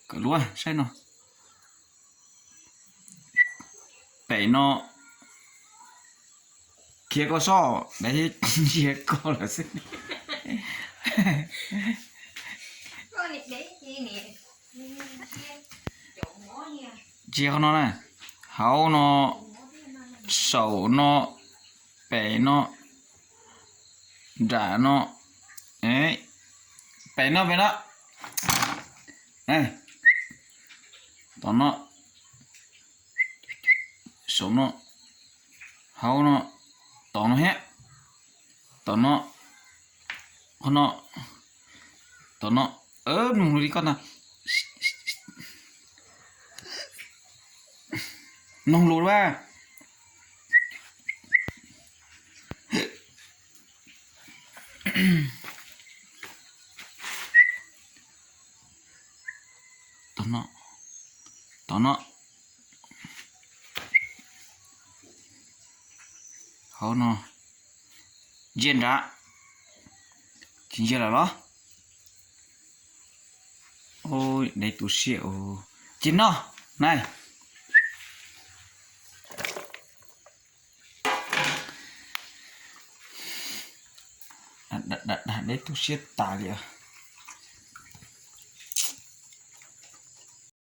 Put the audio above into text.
Kom luaj saib no. Pem no. Khiav koj soj, dais thiab ntsia koj lawm xwb. Ntsia qhov no na, hauv no, saum no, pem no, nram no, pem no, pem no, tom no, saum no, hauv no, tom no thiab, tom no, qhov no, tom no, mloog lus li koj ntag. Mloog lus a. Tom no, tom no, hauv no, ntsia nrad, tsis ntsia lawm los? Dais tu siab. Ces no, na, dais tu siab tas li.